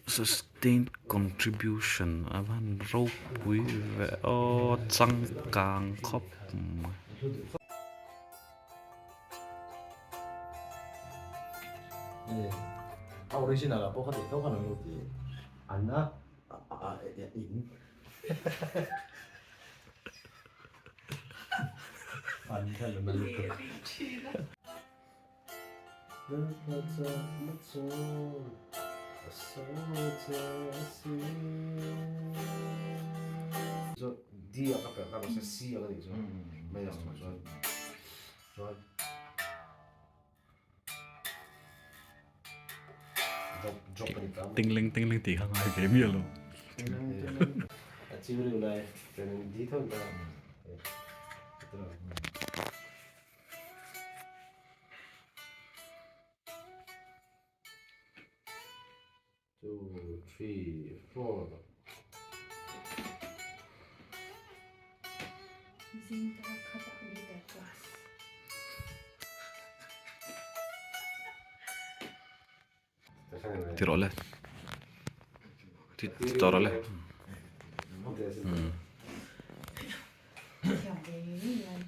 Sustained contribution a va han ropui ve aw changkang khawp mai. Tingling tingling tih kha ngai ve miah lo. Zingkar khatah guitar class. Ti rawh le. Ti tawh rawh le. Thiam ve ngei ngei lai.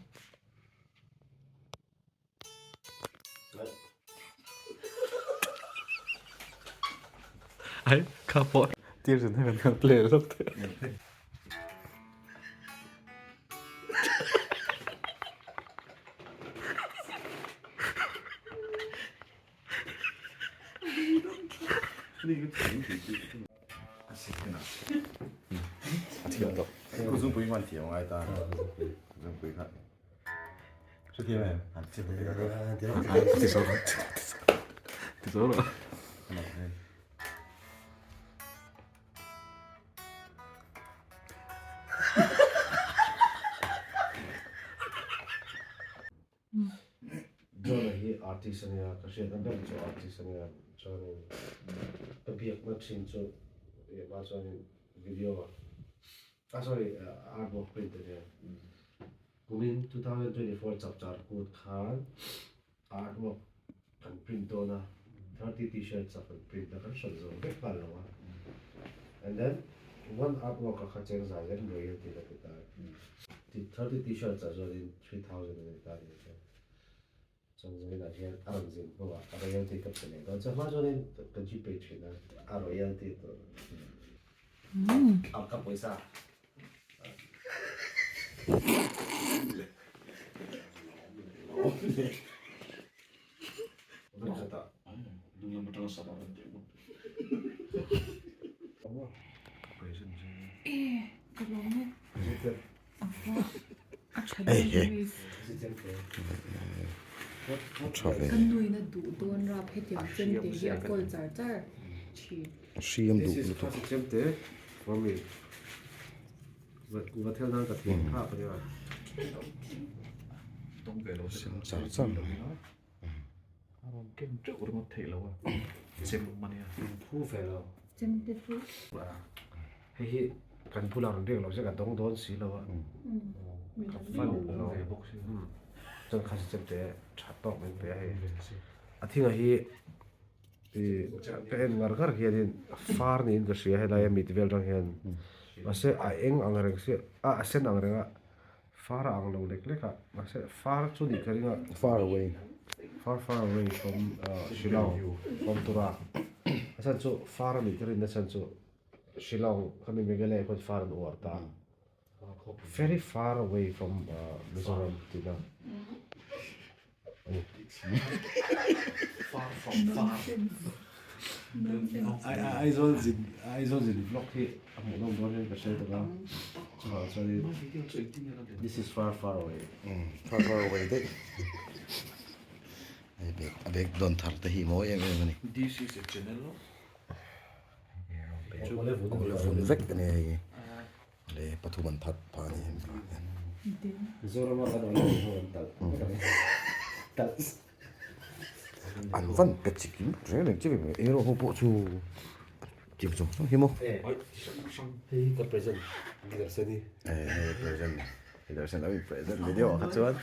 Ai kha pawh tir zin hian kan play lawk teh. John-a hi artist a nia, ka hriatna ber chu artist a nia, chuanin ka biakna thin chu ema chuanin video ah sorry artwork print a nia. Kumin 2024 chapchar kut khan artwork kan print dawn a, 30 t-shirts a kan print a, kan hran zawng vek nghal lo a. And then one artwork a kha cheng zai zen royalty ka ti ta a. 30 t-shirts ah chuanin 3000 a ni ta a ni chuan. Chuan zaninah hian a rawn zin hnuah a royalty ka pe leh dawn. Chuan hma chuanin ka gpay thin a, a royalty tur a ka pawisa. Hriam duh lutuk. Char char mai. Ka en ngar ngar hianin far niin ka hria helai a mit vel atang hian mahse a eng ang reng si a a sen ang reng a far a ang lo lek lek a mahse far chu nih ka ring a far away far far away from Shillong from Tura a chhan chu far a nih ka rin na chhan chu Shillong khami Meghalaya khawn far an uar ta very far away from Mizoram tihna. Aizawl zin Aizawl zin vlog hi a hmuh nawm dawn hian ka hre tawh a chuvang chuanin this is far far away far far away daih a bag a bag dawn thar te hi mawi em em a ni this is a channel awle vun vek a ni hei Le pathum an that phah a ni Mizorama kan awm ho an talh talh an van pe chi kim reng reng chi ve mai erawh ho pawh chu kim zawng zawng hi maw hei ka present leader sen hi hei present leader sen lo in present video ah kha chuan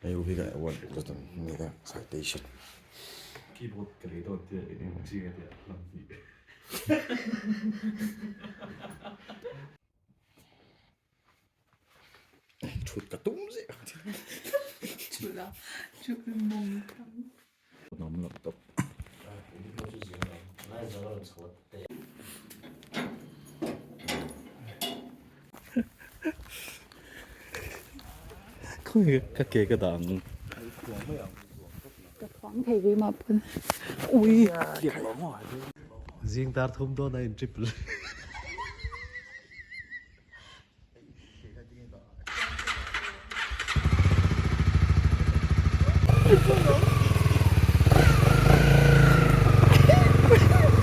hei u hi ka award mi ka citation. Keyboard ka lei dawn tia eng eng chi nge tia lam hnih. Thut ka tum zeh ang che. Chhut a, chhut mawng tam. Awm lo tawp. Khawnge ka ke ka dah ang. Ka thuang thei ve mah pawn. Ui. Zing tar thum dawn a in triple.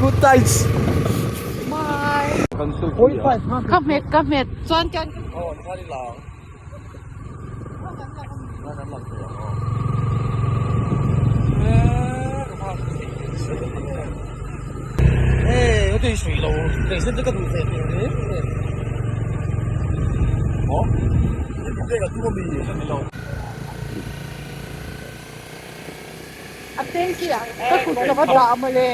Good times. Ka hmet ka hmet chuan kan A teng khi ah ka kut ka va dah mawle.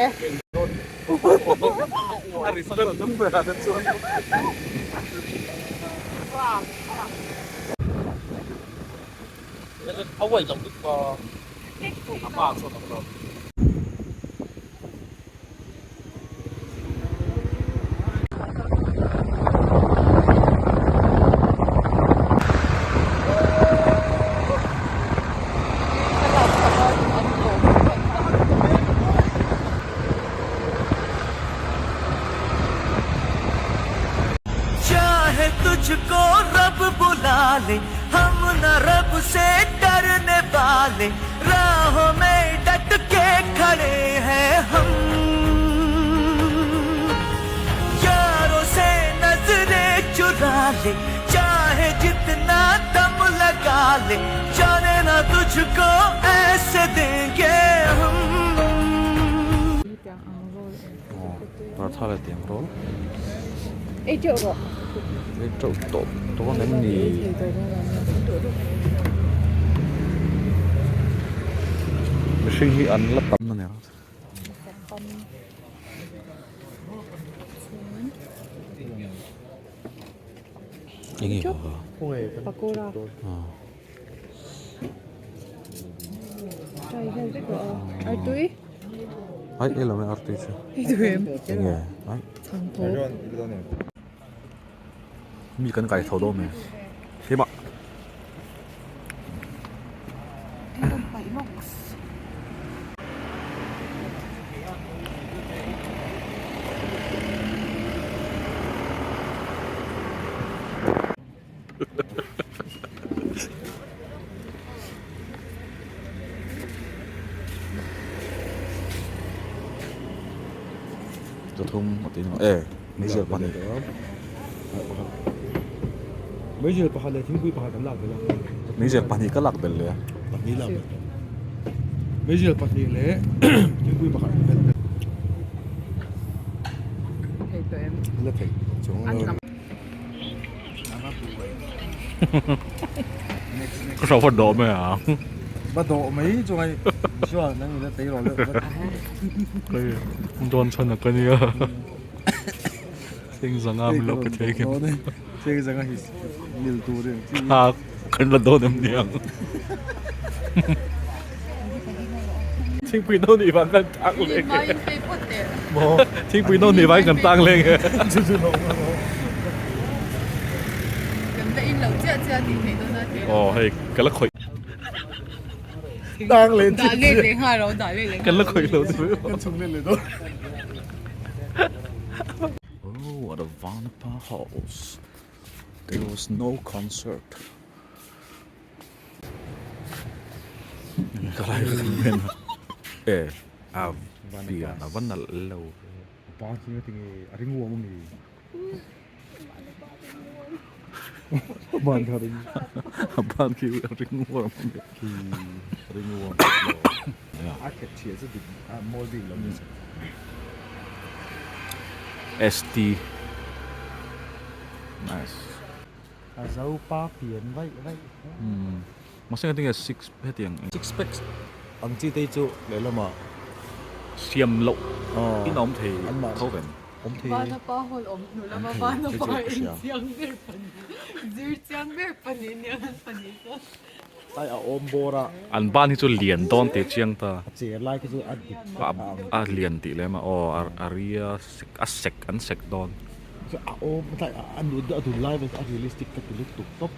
चाहे तुझको रब बुला ले हम न रब से डरने वाले राहों में डट के खड़े हैं हम यारों से नजरें चुरा ले चाहे जितना दम लगा ले जाने ना तुझको ऐसे देंगे हम Paratha leh tiang rawl. Ei teuh rawh. Ei teuh tawh dawn em ni? Mihring hi an la tam a nia. Enge kha? Pakora. Try vel vek rawh aw. Artui. Ai ei lo mai artui chu. Ei duh em? Enge ai. Chhang tawp. Mi kan kai tho dawn mai. Keimah. Pathum a ti e meizial pahnih Meizial pakhat leh thingpui pakhat an lak belh a. Meizial pahnih ka lak belh leh a. Pahnih lak belh tawh. Meizial pahnih leh thingpui pakhat an belh belh. Thei tawh em? La thei chuang lo. Ka hro va dawh mai ang. Va dawh mai chu ngai Isua nang ila tei rawh leh vat. Kai dawn chhan a ka nia. Sing zanga min lo pe thei em. Sing zanga hi mil tur em. Tha kan la dawn em niang. Thingpui no nih vang kan tang leng e. Thingpui no nih vang kan tang leng e. Aw hei ka la khawih. Tang leh Dah let leh nghal ro dah let leh nghal. Kan la khawih lo chu. Kan chhung let leh dawn. Oh what a Vanapa house. There was no concert. Ka lai ka kan en a e a pian a va nalh lo ve. Pa khi nga tinge a ring uam ami. Ban kha ring. A ban khi a ring uam ami. Khi ring uam. A khet chhia chu dik a mawi bik lo ni. ST nice. A zo pa pian vaih vaih hle. Mahse engtin nge six hetiang. Six packs ang chi te hi chu lehlamah Siam loh in a awm thei tho ve. Awm thei. Vana pa hawn awm hnu lama vana pa in chiang ber pahnih zir chiang ber pahnih nia an pahnih chuan. Tlai a awm bawr a. An ban hi chu lian dawn tih chiang ta. A cher lai khi chu a dik a a lian tih lem a aw a ria sek a sek an sek dawn. A awm tlai a nu a dun lai vel a realistic ka ti lutuk tawp.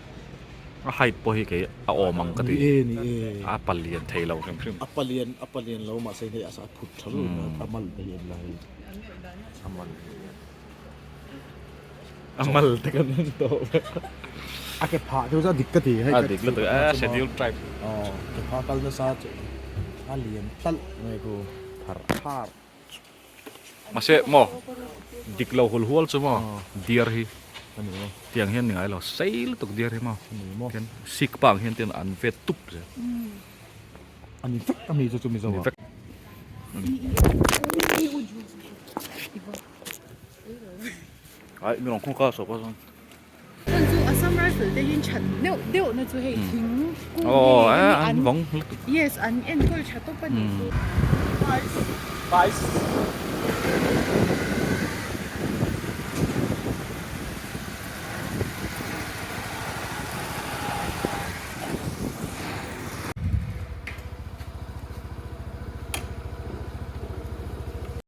A height pawh hi kei a awm ang ka ti. Ni e ni e. A palian thei lo hrim hrim. A palian a palian lo mahse hei a phut tha lutuk a mal te hi an la hei. A mal A mal te kan en tawh vek. A ke phah deuh chu a dik ka ti hei. A dik lutuk e schedule tribe. Aw ke phah kal nasa chu a lian talh mai ku phar phar. Mahse maw dik lo hul hual chu maw deer hi tiang hian ni ngai lo sei lutuk deer hi maw tian sik pang hian tian an vet tup zel. A ni vek a mi chu chu Mizo ah. Ai mi rawn khung kha sawp a chuan. Chuan chu Assam Rifle te hian that deuh deuh na chu hei thing kung hi an vawng lutuk. Yes an enkawl tha tawp a nih chu. Bye.